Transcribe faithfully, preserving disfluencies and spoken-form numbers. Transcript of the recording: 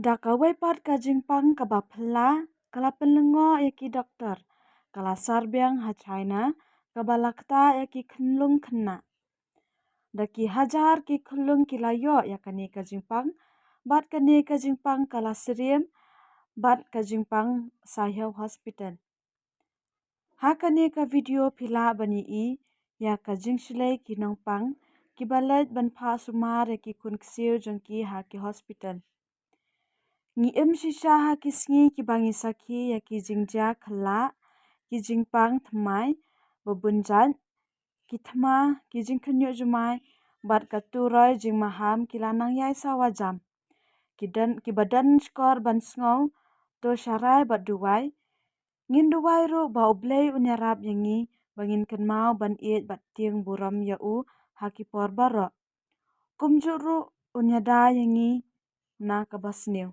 Da kawei pat ka jingpang kaba phylla, ka la pynlyngngoh ïa ki doktor, ka la sar biang ha China, kaba la ktah ïa ki khunlung khynnah. Da ki hajar ki khunlung ki la ïoh ïa kane ka jingpang, bad kane ka jingpang ka la syriem, bad ka jingpang sa ïa hospital. Ha kane ka video phi lah ban ïohi ïa ka jingshlei ki nongpang kiba leit ban phah sumar ïa ki khun ksiew jong ki ha ki hospital. Ngi im shisha ha ki sngi kiba ngi sakhi ïa ki jingjia khlak, ki jingpang thymmai ba bun jait, ki thma, ki jingkhynñiuh jumai, bad ka turoi jingmaham ki la nang ïai sawa jam. Ki don, kiba don shkor ban sngew, to sharai bad duwai. Ngin duwai ruh ba U Blei un ïarap ïa ngi, ba ngin kynmaw ban ïeit bad tieng burom ïa u ha ki por baroh. Kumjuh ruh un ïada ïa ngi na kaba sniew.